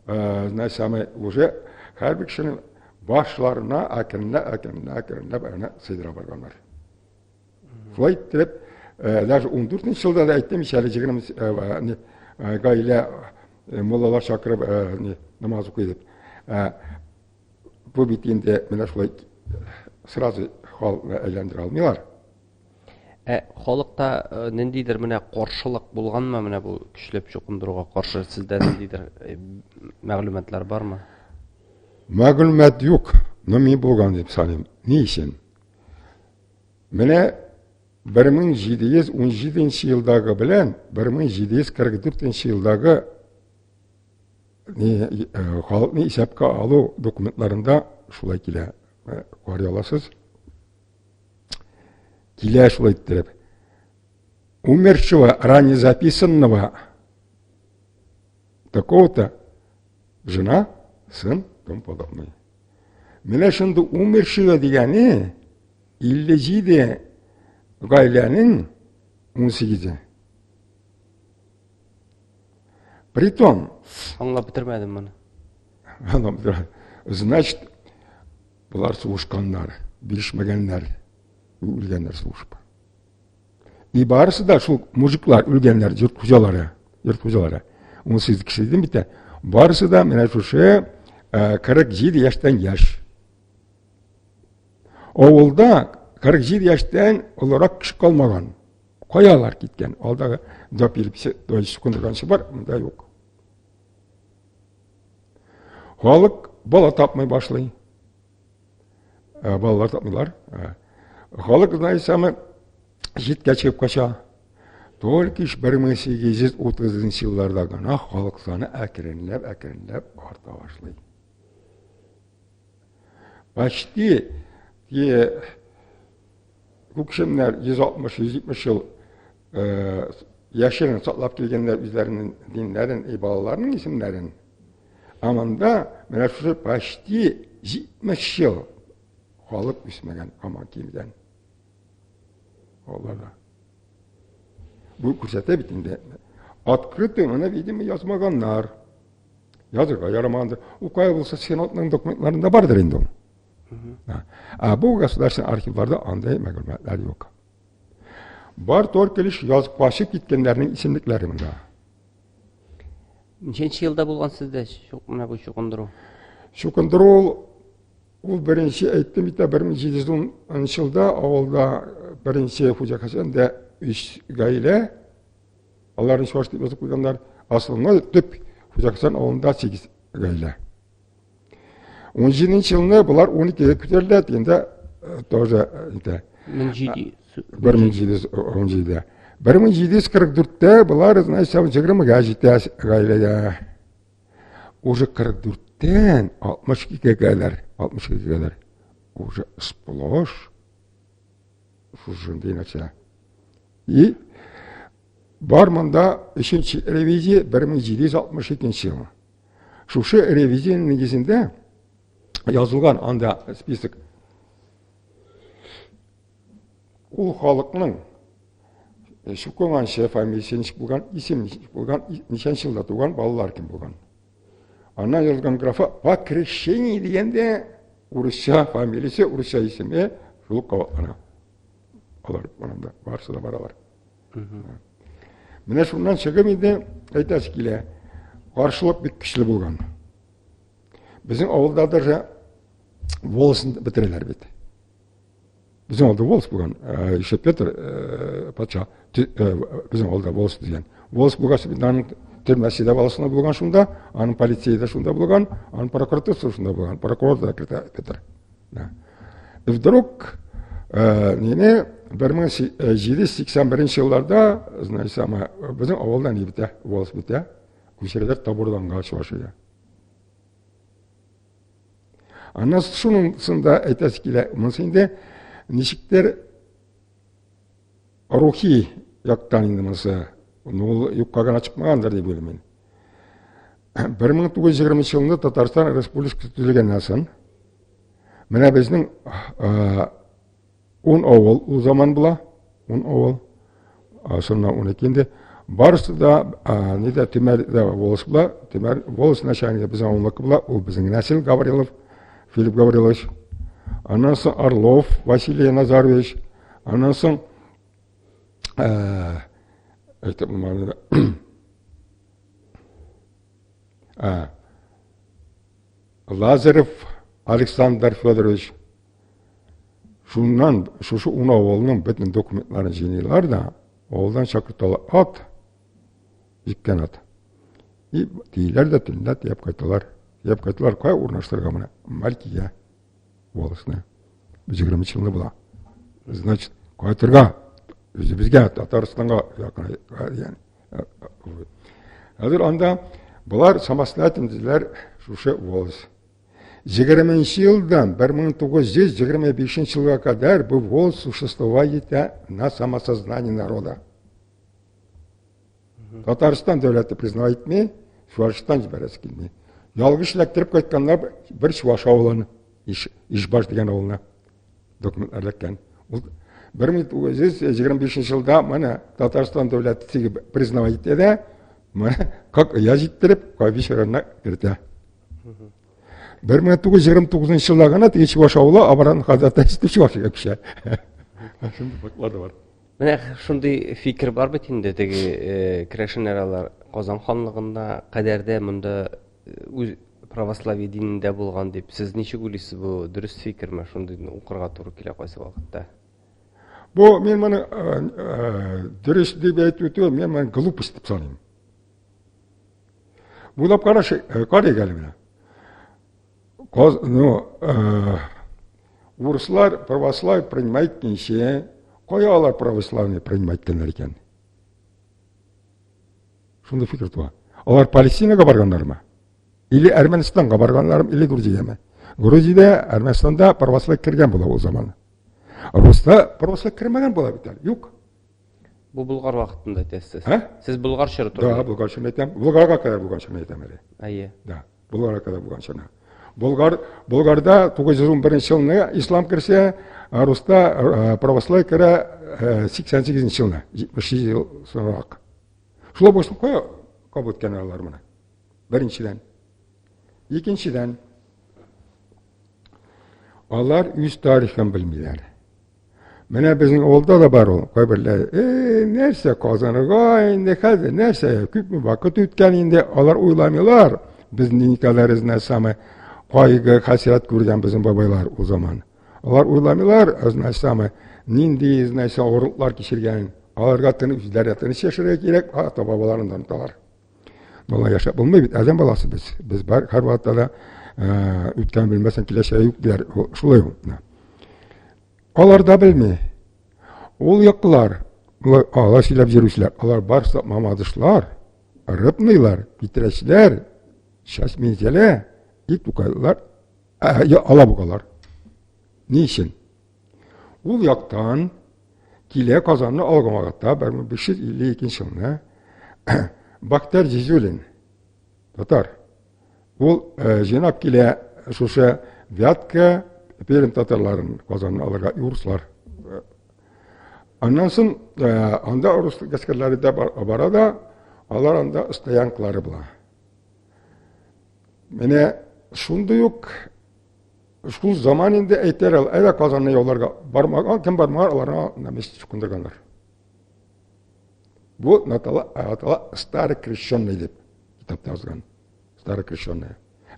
э, значит, самый уже һәрбер кешенең башларына әкренләп, әкренләп, әкренләп әнә сыйдыра барганнар. Шулай итеп, э, даже 14 елда да әйттем ич әле 20 э, гаилә муллалар чакырып намаз укый дип. Бу бит инде менә шулай сразу халыкны әйләндерә алмыйлар. Ә халыкта э, ниндидер менә каршылык булганмы менә бу көчләп чукындыруга каршы сездә ниндидер э, мәгълүматлар бармы? Мәгълүмат юк, но мин булган дип саныйм. Ни өчен? Менә 1717 елдагы белән 1744 елдагы э, халыкны исәпкә алу документларында шулай килә. Карый аласыз. Килә шулай иттереп. Умершего, ранее записанного такого-то жена, сын, тому подобное. Менә шунда умершего дигәне 57 гаиләнең 18-е. Притом... Аңлап бетермәдем моны. Аңлап бетермәдем. Значит, Болар сугышканнар, бирешмәгәннәр, үлгәннәр сугышып. И барысы да шул мужиклар үлгәннәр, йорт хуҗалары, йорт хуҗалары. 18 кеше дидем бит. Барысы да менә шушы 47 э, яшьтән яшь. Авылда 47 яшьтән олырак кеше калмаган. Каялар киткән? Алдагы допилипсе, чукындырганчы бар, монда юк. Халык бала тапмый башлый. Э, балалар тапмыйлар. Э, халык, знаете, самый читкә чыгып кача. Только лишь 1830 елларда гына халык саны әкренләп, әкренләп арта башлый. Почти Күкшемнәр 160-170 ел э, яшерен саклап килгәннәр үзләренең диннәрен и балаларының исемнәрен. Ә монда менә шушы почти 70 ел халык үсмәгән, һаман килгән. Аларда. Бу күрсәтә бит инде. Открытый моны, видимо, язмаганнар. Язырга ярамагандыр. Ул кая булса сенатның документларында бардыр инде ул. Ә бу государственный архивларда андай мәгълүматлар юк. Бар только лишь язып качып киткәннәрнең исемлекләре монда. Ничәнче елда булган сездә менә бу чукындыру? Чукындыру ул беренче әйттем бит, 1710 елда авылда беренче Хуҗа Хәсәндә өч гаилә, аларны чуаш дип язып куйганнар. Асылында төп Хуҗа Хәсән авылында 8 гаилә. 17 елны болар 12-гә күтәрелә, дигәндә тоже әйтә. 1717-дә. 1744-тә болар, значит, 20-гә җитә гаиләгә. Уже 44-тән 62-гә кадәр, 62-гә кадәр уже сплошь шушындый нәрсә. И бар монда өченче ревизия 1762 ел. Шушы ревизиянең нигезендә язылган анда список. Ул халыкның чукынганчы фамилиясе ничек булган, исем ничек булган, ничәнче елда туган, балалар кем булган. Аннан язылган графа по крещении дигәндә урысча фамилиясе, урысча исеме шул кабатлана. Алар монда барысы да бар алар. Менә шуннан чыгып инде әйтәсе килә, каршылык бик көчле булган. Безнең авылда даже волосын бетерәләр бит. Безнең авылда волос булган, еще Петр патша безнең авылда волос дигән. Волос булгач, аның төрмәсе дә волосында булган шунда, аның полицейы да шунда булган, аның прокуратурасы шунда булган, прокурор да Петр. Да. И вдруг нене 1781 елларда, значит, самое, безнең авылда ни бетә, волос бетә, күчерәләр Табурданга, Чувашиягә. Аннан шунысын да әйтәсе килә, монысы инде ничектер рухи яктан инде монысы, ну, ул юкка гына чыкмагандыр дип уйлыйм мин. 1920 елында Татарстан Республикасы төзелгәннән соң, менә безнең 10 авыл ул заман була, 10 авыл, соннан 12 инде. Барысы да нидә Төмәрдә волос була, Төмәр волос начальнигы безнең авылныкы була, ул безнең нәсел Гаврилов, Филипп Гаврилович. Аннан соң Орлов Василий Назарович, аннан соң әйтеп булмады. Лазарев Александр Федорович. Шуннан шушы ун авылның бөтен документларын җыйныйлар да, авылдан чакырталар ат, җиккән ат. И тиеләр дә төнлә төяп кайталар. Төяп кайталар, кая урнаштырырга моны? Малькигә волосны. 23 елны була. Значит, кайтырга үзебезгә, Татарстанга якын дигән. Хәзер анда болар самостоятельно диләр шушы волос. 20 елдан 1925 елга кадәр бу волос существовать на самосознании народа. Татарстан дәүләте признавать итми, Чуашстан җибәрәсе килми. Ялгыш эләктереп кайтканнар бер чуаш авылын, Ишбаш дигән авылына документлар эләккән. Ул 1925 елда менә Татарстан дәүләте признавать итә дә, менә как я җиттереп, Кайбыч районына кертә. 1929 елда гына теге Чуваш авылы Абаран ходатайство Чувашиягә күчә. Шундый фактлар да бар. Менә шундый фикер бар бит инде, теге керәшеннәр алар Казан ханлыгында кадәр дә монда үз православие динендә булган дип. Сез ничек уйлыйсыз, бу дөрес фикерме? Шундыйны укырга туры килә кайсы вакытта. Бу мин моны дөрес дип әйтү түгел, мин моны глупость дип саныйм. Уйлап карашы, карыйк әле менә. Ну, урыслар православие принимать иткәнче, кая алар православие принимать иткәннәр икән? Шундый фикер туа. Алар Палестинага барганнармы? Или Әрмәнстанга барганнармы, или Грузиягә? Грузиядә, Әрмәнстанда православие кергән була ул заман. Руста православие кермәгән була бит әле. Юк. Бу Болгар вакытында әйтәсез. Ә? Сез Болгар чоры турында. Да, Болгар чорын әйтәм. Болгарга кадәр булган чорны әйтәм әле. Әйе. Да, Болгарга кадәр булган чорны. Болгар, Болгарда 911 елны ислам керсә, Руста православие керә 88 елны, 77 ел соңрак. Шулай булсын, кая кабул иткән алар моны? Беренчедән. Икенчедән, Алар үз тарихын белмиләр. Менә безнең авылда да бар ул. Кайберләре, "Э, нәрсә Казанга инде хәзер, нәрсә, күпме вакыт үткән инде, алар уйламыйлар. Без никадәр самое кайгы, хәсрәт күргән безнең бабайлар ул заман. Алар уйламыйлар, самое нинди, нәрсә авырлыклар кичергән. Аларга тыныч, үзләре тыныч яшәргә кирәк, ата-бабаларын да оныталар. Болай яшәп булмый бит, адәм баласы без. Без бар һәрвакытта да үткән белмәсәң киләчәге юк диләр. Шулай ул. Алар да белми. Ул яклар, алар сөйләп йөрүчеләр, алар барысы мамадышлар, рыбныйлар, питрәчләр, Шаш Минзәлә, и Тукайлар, алабугалар. Ни өчен? Ул яктан килә Казанны алган вакытта 1552 елны Бактар Зизулин, татар. Ул җыйнап килә шушы Вятка, Пермь татарларын Казанны алырга, урыслар. Аннан соң анда урыс гаскәрләре дә бара да, алар анда стоянкалары була. Менә шундый ук шул заман инде әйтәр ул, әйдә Казанны яуларга бармаган, кем бармаган, аларны на месте чукындырганнар. Бу Натала, атала старокрещенный дип китапта язган. Старокрещенный.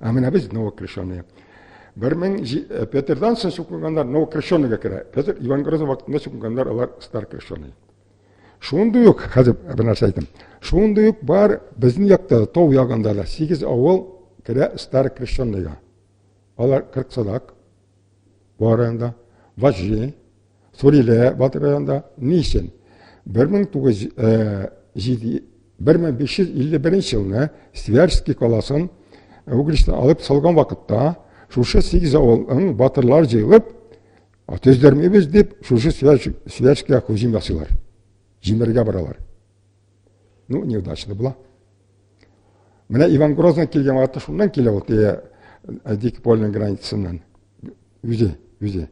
Ә менә без новокрещенный. Бер мең Петрдан соң чукынганнар новокрещенныйга керә. Петр Иван Грозный вакытында чукынганнар алар старокрещенный. Шундый ук, хәзер бер нәрсә әйтәм. Шундый ук бар безнең якта да, тау ягында да 8 авыл керә старокрещенныйга. Алар 40 садак Буа районында, Ваҗи, Сурилә Батыр районында. Ни өчен? 1551 елны Свияжский каласын Угличтан алып салган вакытта шушы 8 авылның батырлар җыелып, төздермибез дип, шушы Свияжскийга һөҗүм ясыйлар. Җимерергә баралар. Ну, неудачно була. Менә Иван Грозный килгән вакытта шуннан килә ул теге Дикий польның границасыннан. Үзе, үзе.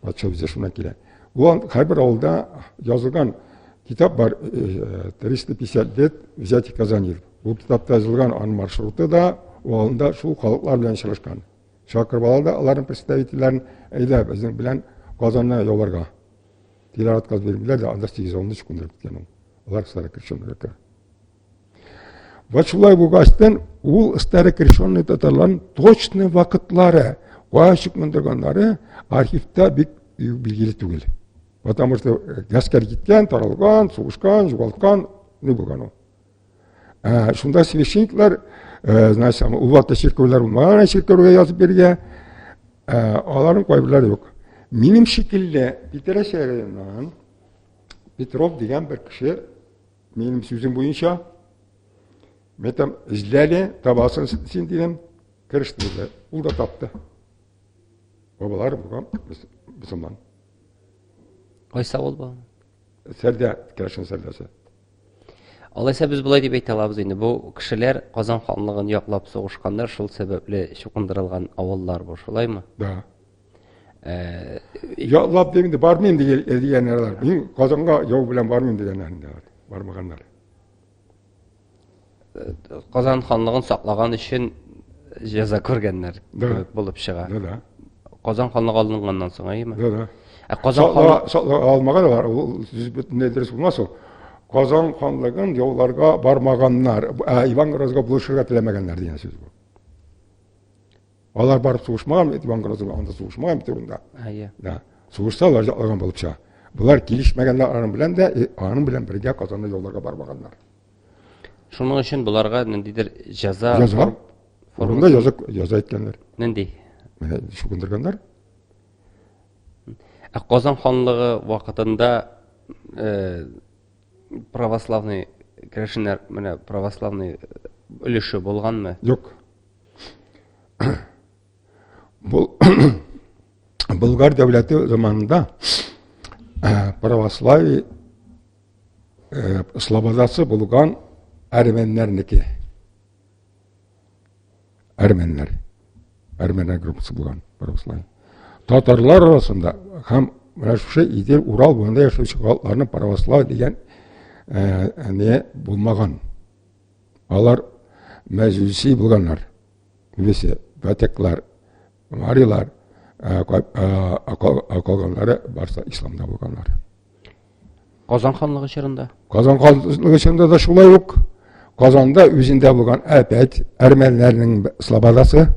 Патша үзе шуннан килә. Ул һәрбер авылда язылган китап бар, 350 лет взятие Казани. Ул китапта язылган аның маршруты да, ул анда шул халыклар белән очрашкан. Чакырып ала да аларның представительләрен, әйдә, безнең белән Казанны яуларга. Диләр отказ бирмиләр дә, анда 8 авылны чукындырып киткән ул. Алар старокрещенный. Вот шулай булгачтан ул старокрещенный татарларның точный вакытлары, кая чукындырганнары архивта бик билгеле түгел. Потому что гаскәр киткән, таралган, сугышкан, югалткан, ни булган ул. Шунда священниклар, значит, ул вакытта чиркәүләр булмаган, чиркәүгә язып биргән, аларның кайберләре юк. Минем шикелле Питрәч районыннан Петров дигән бер кеше минем сүзем буенча, мен там эзләде, табасың син дидем, кереште эзләп. Ул да тапты. Бабалары булган мөселман. Кайсы авыл бу? Сәрдә, Керәшен Сәрдәсе. Алайса без болай дип әйтә алабыз инде, бу кешеләр Казан ханлыгын яклап сугышканнар, шул сәбәпле чукындырылган авыллар бу, шулаймы? Да. Яклап дип инде бармыйм дигәннәр алар. Мин Казанга яу белән бармыйм дигәннәр инде алар. Бармаганнар. Казан ханлыгын саклаган өчен җәза күргәннәр кебек булып чыга. Да, да. Казан ханлыгы алынганнан соң, әйеме? Да, да. Ә Казан ханлыгы сакла алмаган алар, ул сүз бөтенләй дөрес булмас ул. Казан ханлыгын яуларга бармаганнар, ә Иван Грозныйга булышырга теләмәгәннәр дигән сүз бу. Алар барып сугышмаган, Иван Грозный анда сугышмаган бит урында. Әйе. Да. Сугышса алар алган булып чыга. Болар килешмәгәннәр аның белән дә, аның белән бергә Казанны яуларга бармаганнар. Шуның өчен боларга ниндидер җәза Җәза. Урында җәза, җәза иткәннәр. Нинди? Менә чукындырганнар. Ә Казан ханлыгы вакытында православный керәшеннәр менә православный өлеше булганмы? Юк. Бу Болгар дәүләте заманында православие слободасы булган әрмәннәрнеке. Әрмәннәр. Әрмәннәр группасы булган православие. Татарлар арасында һәм менә шушы Идел Урал буенда яшәүче халыкларның православие дигән не булмаган. Алар мәҗүси булганнар. Күбесе ватяклар, марилар. Калганнары барса исламда булганнар. Казан ханлыгы чорында? Казан ханлыгы чорында да шулай ук. Казанда үзендә булган опять әрмәннәрнең слободасы,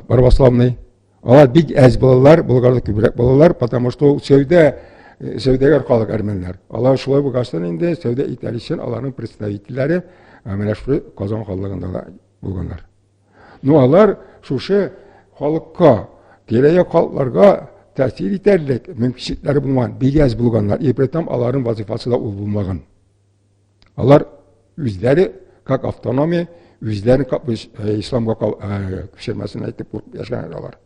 православный. Алар бик әз булалар, булгарда күбрәк булалар, потому что сәүдә сәүдәгәр халык әрмәннәр. Алар шулай булгачтан инде сәүдә итәр өчен аларның представительләре менә шул Казан ханлыгында да булганнар. Ну алар шушы халыкка, тирә-як халыкларга тәэсир итәрлек мөмкинчелекләре булмаган, бик әз булганнар. И при этом аларның вазифасы да ул булмаган. Алар үзләре как автономия, үзләрен как исламга күчермәсен әйтеп куркып яшәгән алар.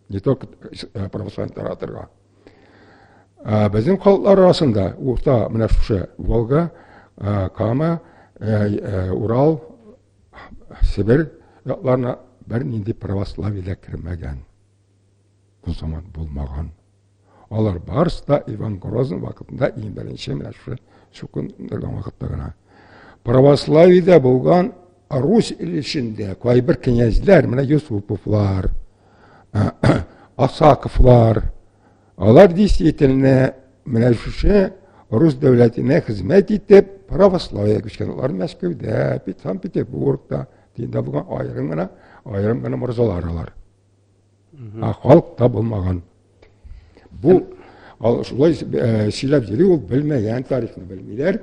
Не только православие таратырга. Безнең халыклар арасында урта менә шушы Волга, Кама, Урал, Себер якларына бернинди православие дә кермәгән. Бу заман булмаган. Алар барысы да Иван Грозный вакытында иң беренче менә шушы чукындырган вакытта гына. Православиедә булган Русь өлешендә кайбер князьләр, менә Юсуповлар, Асаковлар, алар действительно менә шушы Рус дәүләтенә хезмәт итеп православиегә күчкән. Алар Мәскәүдә, Санкт-Петербургта, динда булган аерым гына, аерым гына морзалар алар. Ә халык та булмаган. Бу ал шулай сөйләп йөри ул белмәгән тарихны белмиләр.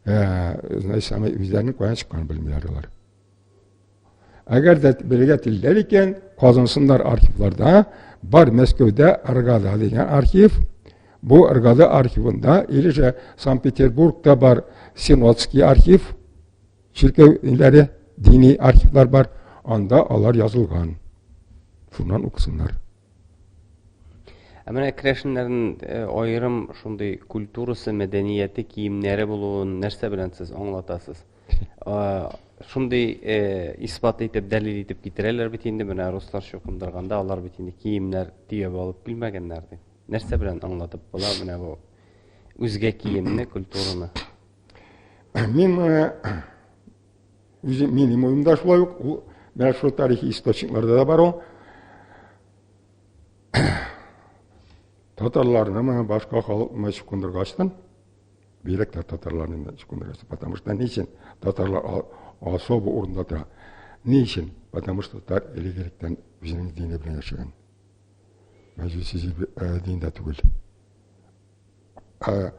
Значит, самый үзләренең каян чыкканын белмиләр алар. Әгәр дә белергә телиләр икән, казынсыннар архивларда. Бар Мәскәүдә Аргада дигән архив. Бу Аргада архивында или же Санкт-Петербургта бар Синодский архив. Чиркәүләре, дини архивлар бар, анда алар язылган. Шуннан укысыннар. Ә менә керәшеннәрнең э, аерым шундый культурасы, мәдәнияте, киемнәре булуын нәрсә белән сез аңлатасыз? Шундый э, исбат итеп, дәлил итеп китерәләр бит инде, менә руслар чукындырганда алар бит инде киемнәр төяп алып килмәгәннәр дип. Нәрсә белән аңлатып була менә бу үзгә киемне, культураны? Мин моны үзем минем уемда шулай ук ул менә шул тарихи источникларда да бар ул. Татарларны моны башка халыкны чукындыргачтан, бигрәк тә татарларны инде чукындыргачтан, потому что ни өчен татарлар особо урында тора? Ни өчен? Потому что татар элек-электән үзенең дине белән яшәгән. Мәҗүси диндә түгел. Ә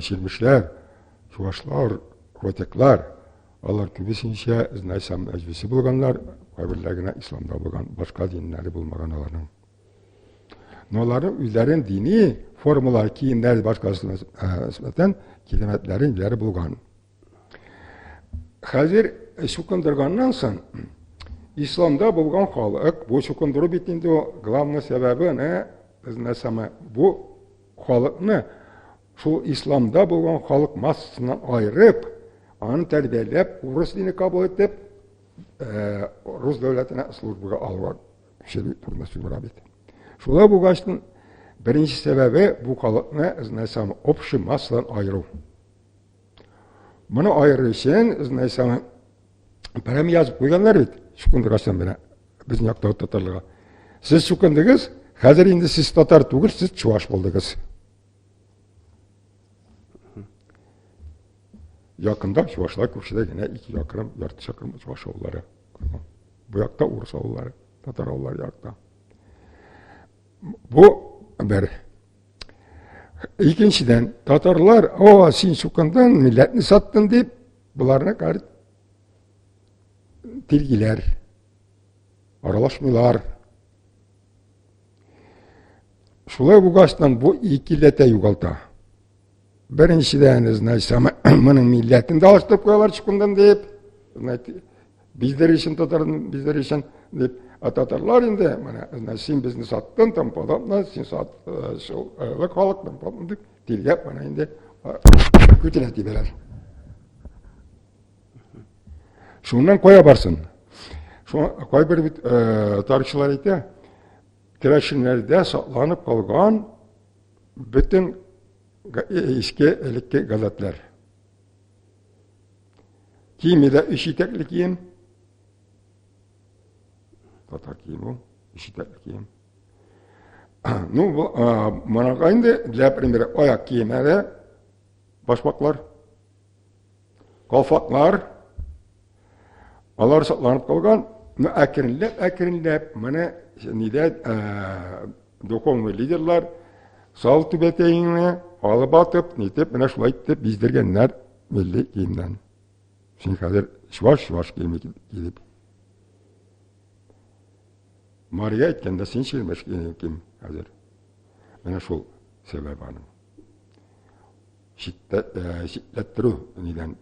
чирмешләр, чувашлар, ватяклар, алар күбесенчә значит, мәҗлесе булганнар, кайберләре генә исламда булган, башка диннәре булмаган аларның. Но аларның үзләренең дини формалары, киемнәре башкасы нисбәтән кирәмәтләре ниләре булган. Хәзер чукындырганнан соң исламда булган халык, бу чукындыру бит инде главный сәбәбе, не, самое, бу халыкны шул исламда булган халык массасыннан аерып, аны тәрбияләп, урыс дине кабул итеп, рус дәүләтенә службага алуга күчерү турында сүз бара бит. Шулай булгач, беренче сәбәбе бу халыкны, значит, общий массадан аеру. Моны аерыр өчен, значит, прям язып куйганнар бит, чукындыргачтан менә безнең яктагы татарларга. Сез чукындыгыз, хәзер инде сез татар түгел, сез чуваш булдыгыз. Якында чувашлар күршедә генә 2 чакрым, ярты чакрым чуваш авыллары. Бу якта урыс авыллары, татар авыллары якта. Бу бер. Икенчедән, татарлар, о, син чукындың, милләтне саттың дип, боларны говорит, тиргиләр, аралашмыйлар. Шулай булгачтан бу икеләтә югалта. Беренчедән, значит, моның милләтен дә алыштырып куялар чукындым дип, значит, биздер өчен татарны биздер өчен дип, ә татарлар инде, менә, значит, син безне саттың, там подобно, син сат, шул халык, там подобно дип, тиргәп, менә инде күтенә тибәләр. Шуннан кая барсын? Шуңа кайбер бит тарихчылар әйтә, керәшеннәрдә сакланып калган бөтен иске элекке гадәтләр. Киеме дә өч итәкле кием. кием ул, ишетәкле кием. Ну, монага инде, для примера, аяк киеме дә башмаклар, калфаклар, алар сакланып калган. Ну, әкренләп, әкренләп, менә нидә духовный лидерлар сал түбәтәеңне алып атып, нитеп, менә шулай итеп биздергәннәр милли киемнән. Син хәзер чуваш, чуваш киеме киеп. Мария әйткәндә син чирмеш ким хәзер. Менә шул сәбәп аның. Читләттерү нидән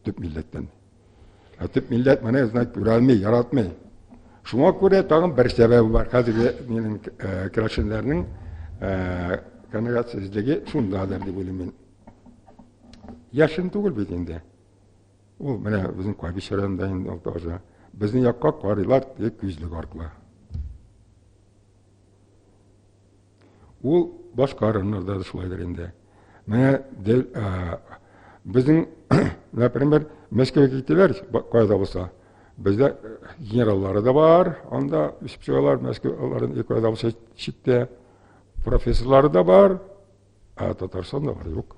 төп милләттән. Ә төп милләт моны знать күрә алмый, яратмый. Шуңа күрә тагын бер сәбәбе бар. Хәзерге минем керәшеннәрнең канәгатьсезлеге шундадыр дип уйлыйм мин. Яшен түгел бит инде. Ул менә безнең Кайбыч районында инде ул тоже. Безнең якка карыйлар тик күзлек аркылы. Ул башка районнарда да шулайдыр инде. Менә безнең, например, Мәскәүгә киттеләр, кайда булса. Бездә генераллары да бар, анда үсеп чыгалар, Мәскәү аларын кайда булса читтә. Профессорлары да бар, ә Татарстанда бар юк.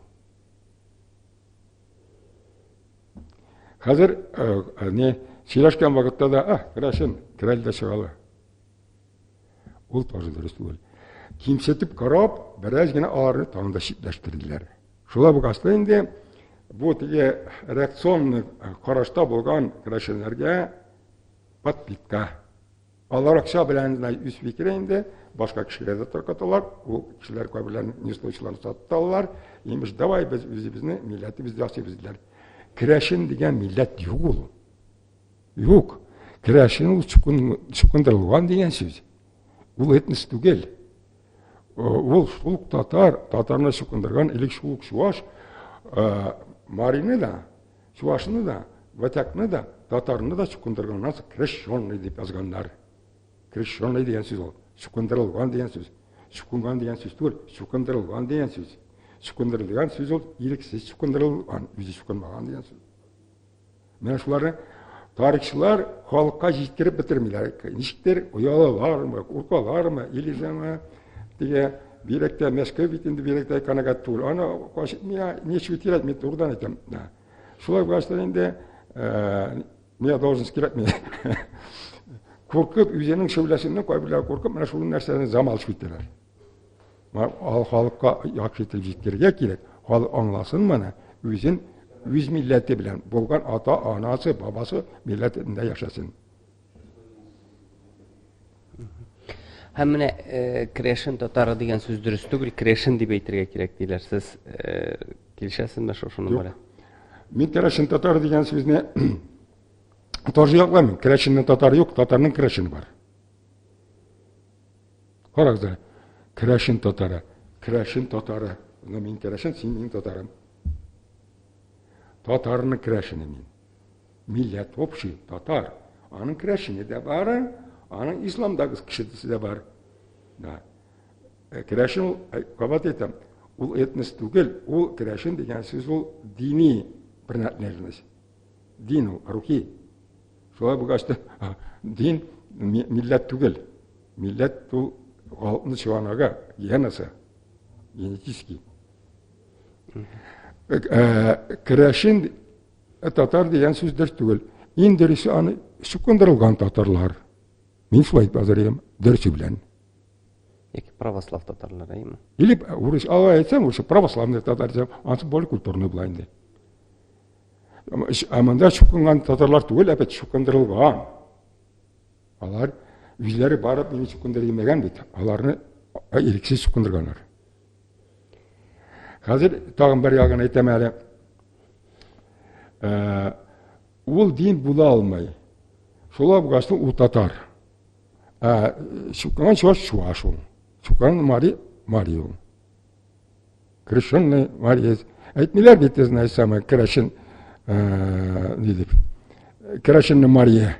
Хәзер не сөйләшкән вакытта да, а, керәшен, керәл дә чыгалы. Ул тоже дөрес түгел. Кимсетеп карап, бераз генә аларны тагын да читләштерделәр. Шулай булгач та инде бу теге реакционный карашта булган керәшеннәргә подпитка. Алар акча белән генә үз фикере инде, башка кешеләр дә таркаталар, ул кешеләр кайберләрен неслучыларны сатып алалар. Имеш, давай без үзебезне милләтебез ясыйбыз диләр. Керәшен дигән милләт юк ул. Юк. Керәшен ул чукындырылган дигән сүз. Ул этнос түгел. Ул шул ук татар, татарны чукындырган элек шул ук чуаш, марины да, чуашны да, ватякны да, татарны да чукындырганнан соң крещенный дип язганнар. Крещенный дигән сүз ул. Чукындырылган дигән сүз. Чукынган дигән сүз түгел, чукындырылган дигән сүз. Чукындырылган сүз ул ирексез чукындырылган, үзе чукынмаган дигән сүз. Менә шуларны тарихчылар халыкка җиткереп бетермиләр. Ничектер оялалармы, куркалармы, или же теге бигрәк тә Мәскәү бит инде бигрәк тә канәгать түгел. Аны миңа ничего кирәк, мин турыдан әйтәм. Да. Шулай булгач та инде миңа должность кирәкми. Куркып, үзенең шәүләсеннән кайберләре куркып, менә шул нәрсәне замалчивать итәләр. Ал халыкка яхшы итеп җиткерергә кирәк. Халык аңласын моны, үзен үз милләте белән булган ата, анасы, бабасы милләтендә яшәсен. Һәм менә э, керәшен татары дигән сүз дөрес түгел, керәшен дип әйтергә кирәк диләр. Сез э, килешәсезме шушының белән? Мин керәшен татары дигән сүзне тоже якламыйм. Керәшеннең татары юк, татарның керәшене бар. Карагыз әле. Керәшен татары. Керәшен татары. Менә мин керәшен, син минем татарым. Татарның керәшене мин. Милләт общий, татар. Аның керәшене дә бар, аның исламдагы кешесе дә бар. Да. Э, керәшен ул, э, кабат әйтәм, ул этнос түгел, ул керәшен дигән сүз ул дини принадлежность. Дин ул, рухи. Шулай булгач та, дин милләт түгел. Милләт ул халыкның чыганагы, генасы, генетический. Э, керәшен татар дигән сүз дөрес түгел. Иң дөресе аны чукындырылган татарлар. Мин шулай әйтеп әзер идем, дөресе белән. Яки православ татарлар, әйеме? Или урыс, алай әйтсәм, урыс православный татар дисәм, анысы более культурный була инде. Ә монда чукынган татарлар түгел, әбәт чукындырылган. Алар үзләре барып мине чукындыр димәгән бит. Аларны ирексез чукындырганнар. Хәзер тагын бер ягын әйтәм әле. Э, ул дин була алмый. Шулай булгач, ул татар. Ә чукынган чуваш чуваш ул. Чукынган мари мари ул. Крещенный мариец. Әйтмиләр бит, знаешь, самое керәшен э, ни дип. Керәшенный Мария.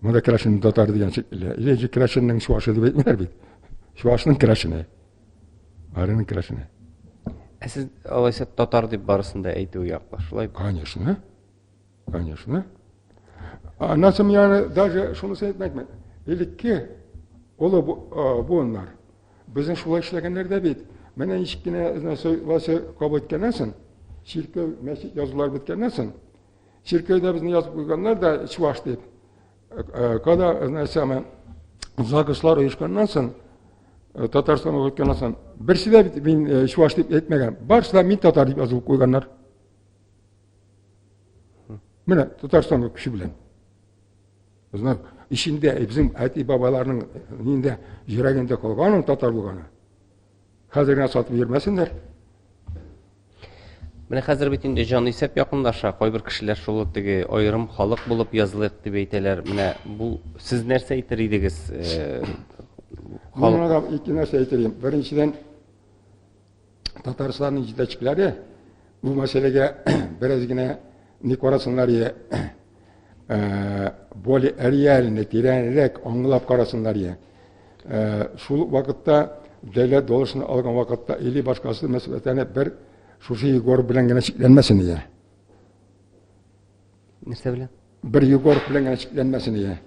Монда керәшен татар дигән шикелле. Или керәшеннең чуашы дип әйтмиләр бит. Чуашның керәшене. Марының керәшене. Ә сез алайса татар дип барысын да әйтү яклы, шулай? Конечно. Конечно. Аннан соң яны даже шунысын әйтмәкмен. Элекке олы буыннар безнең шулай эшләгәннәр дә бит. Менә ничек кенә власти кабул иткәннән соң, чиркәү, мәчет язулар беткәннән соң, чиркәүдә безне язып куйганнар да чуваш дип. Когда, знаете, самое, ЗАГСлар оешканнан соң, Татарстанга кайтканнан соң, берсе дә бит мин чуваш дип әйтмәгән. Барысы да мин татар дип язып куйганнар. Менә Татарстанга көче белән. Знак, ичендә безнең әти-бабаларның нинде йөрәгендә калган ул татар булганы. Хәзер генә сатып йөрмәсеннәр. Менә хәзер бит инде җанисәп якынлаша. Кайбер кешеләр шул ук теге аерым халык булып язылыйк дип әйтәләр. Менә бу сез нәрсә әйтер идегез? Мин моңа ике нәрсә әйтер идем. Беренчедән, Татарстанның җитәкчеләре бу мәсьәләгә бераз генә ни карасыннар иде, более реально, тирәнрәк аңлап карасыннар иде. Шул вакытта дәүләт должностьны алган вакытта или башкасы мәсьәләне бер шушы Егор белән генә чикләнмәсен иде. Нәрсә белән? Бер Егор белән генә чикләнмәсен иде.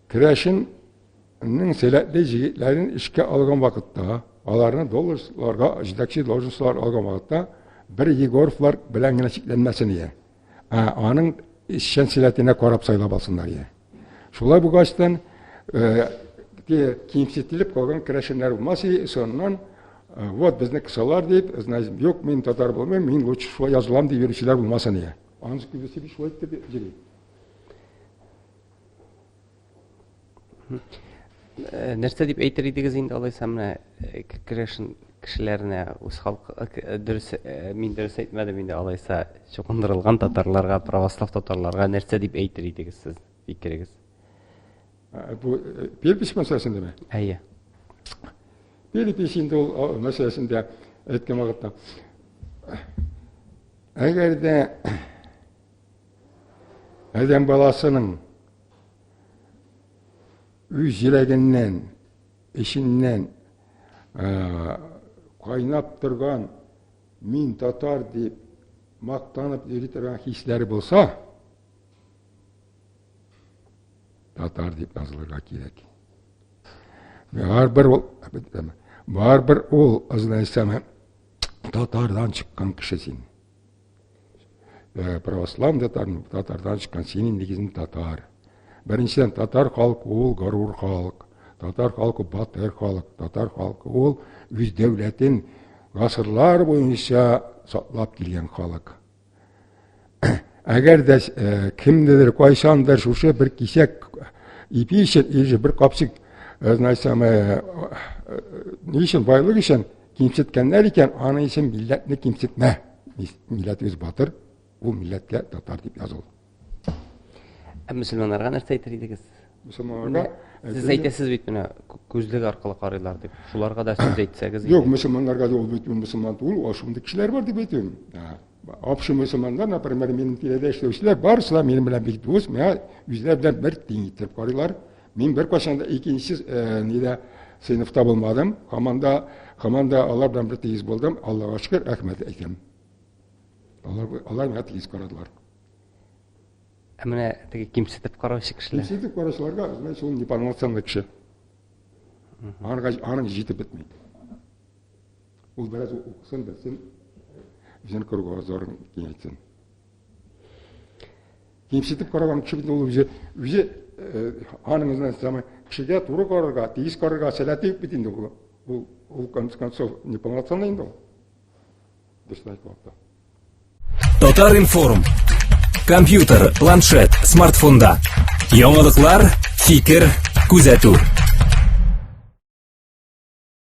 Керәшеннең сәләтле җегетләрен эшкә алган вакытта, аларны должностьларга, җитәкче должностьлар алган вакытта бер Егоровлар белән генә чикләнмәсен иде. Ә аның эшчән сәләтенә карап сайлап алсыннар иде. Шулай булгачтан, кимсетелеп калган керәшеннәр булмас иде, соңыннан вот безне кысалар дип, значит, юк, мин татар булмыйм, мин лучше шулай язылам дип йөрүчеләр булмасын иде. Аның күбесе бит шулай итеп йөри. Нәрсә дип әйтер идегез инде алайса менә керәшен кешеләренә, үз халкы, дөрес, мин дөрес әйтмәдем инде алайса, чукындырылган татарларга, православ татарларга нәрсә дип әйтер идегез сез, фикерегез? Бу перепись мәсьәләсендәме? Әйе. Перепись инде ул мәсьәләсендә әйткән вакытта. Әгәр дә адәм баласының үз йөрәгеннән, эченнән кайнап торган мин татар дип мактанып йөри торган хисләре булса, татар дип язылырга кирәк. Барыбер ул, барыбер ул, азын татардан чыккан кеше син. Православ татар, татардан чыккан, синең нигезең татар. Беренчедән, татар халкы ул горур халык. Татар халкы батыр халык. Татар халкы ул үз дәүләтен гасырлар буенча саклап килгән халык. Әгәр дә кемдедер кайчандыр шушы бер кисәк ипи өчен или бер капчык, значит, самое, ни өчен, байлык өчен кимсеткәннәр икән, аның өчен милләтне кимсетмә. Милләт үз батыр, ул милләткә татар дип языл. Ә мөселманнарга нәрсә әйтер идегез? Мөселманнарга Сез әйтәсез бит менә күзлек аркылы карыйлар дип. Шуларга да сүз әйтсәгез. Юк, мөселманнарга да ул бит мөселман түгел, ул шундый кешеләр бар дип әйтүем. Общий мөселманнар, например, минем тирәдә эшләүчеләр барысы да минем белән бик дус, миңа үзләре белән бер тиң итеп карыйлар. Мин беркайчан да икенче нидә сыйныфта булмадым. Һаман да, һаман да алар белән бер тигез булдым. Аллага шөкер, рәхмәт әйтәм. Алар, алар миңа тигез карадылар. Ә менә теге кимсетеп караучы кешеләр. Кимсетеп караучыларга, значит, ул неполноценный кеше. Анга аның җитеп бетми. Ул бераз укысын, белсен, үзенең кругозорын киңәйтсен. Кимсетеп караган кеше бит ул үзе, үзе аның үзенә самый кешегә туры карарга, тигез карарга сәләте юк бит инде ул. Ул, ул конец концов неполноценный инде ул. Дөресен әйтмәктә. Татар информ. Компьютер, планшет, смартфонда. Яңалыклар, фикер, күзәтү.